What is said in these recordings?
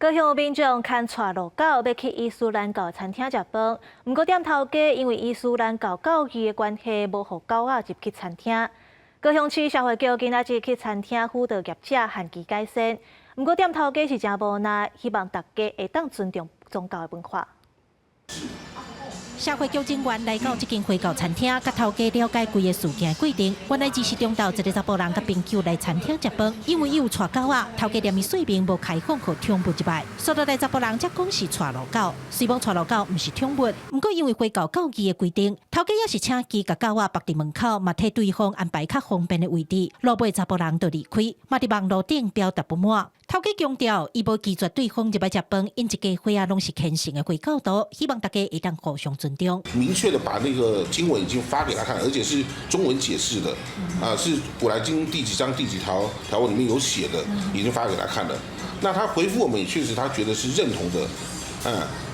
高雄有民眾牽帶路狗欲去伊斯蘭教餐廳食飯，毋過店頭家因為伊斯蘭教教義的關係，無予狗仔入去餐廳。高雄市社會局今仔日去餐廳輔導業者限期改善，毋過店頭家是誠無奈，希望大家會當尊重宗教的文化。社會局人員來到這間回教餐廳，佮頭家了解規个事件的過程。原來二四中晝一个查埔人佮朋友來餐廳食飯，因為伊有帶狗仔，頭家連伊說明無開放予寵物入來。煞落來查埔人才講是帶路狗，雖罔帶路狗毋是寵物，毋過因為回教教義的規定，頭家也是請伊共狗仔縛佇門口，嘛替對方安排較方便的位置。落尾查埔人就離開，嘛佇網路頂表達不滿。頭家強調，伊無拒絕對方入來食飯，𪜶一家伙仔攏是虔誠的回教徒，希望大家會當互相尊重。明確的把那個經文已經發給他看，而且是中文解釋的，啊，是《古蘭經》第幾章第幾條條文裡面有寫的，已經發給他看了。那他回覆我們也確實他覺得是認同的，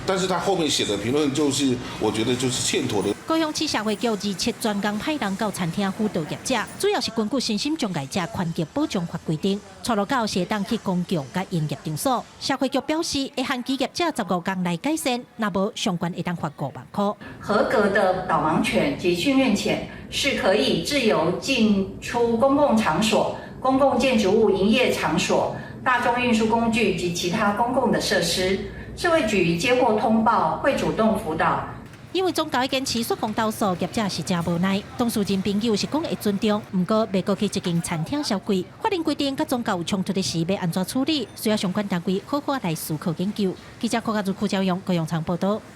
但是他後面寫的評論就是，我覺得就是欠妥的。高雄市社會局27專工派人到餐廳輔導業者，主要是根據身心障礙者權益保障法規定，帶路狗是會當去公共佮營業場所。社會局表示，會限期業者15天來改善，若無相關會當罰5萬箍。合格的導盲犬及訓練犬是可以自由進出公共場所、公共建築物營業場所、大眾運輸工具及其他公共的設施。社會局接獲通報，會主動輔導。因為宗教的堅持，煞予投訴業者是誠無奈。當事人朋友是講會尊重，毋過袂閣去這間餐廳消費。法令規定，佮宗教有衝突的時，欲按怎處理，需要相關單位好好來思考研究。記者郭家如、柯昭勇、高永昌報道。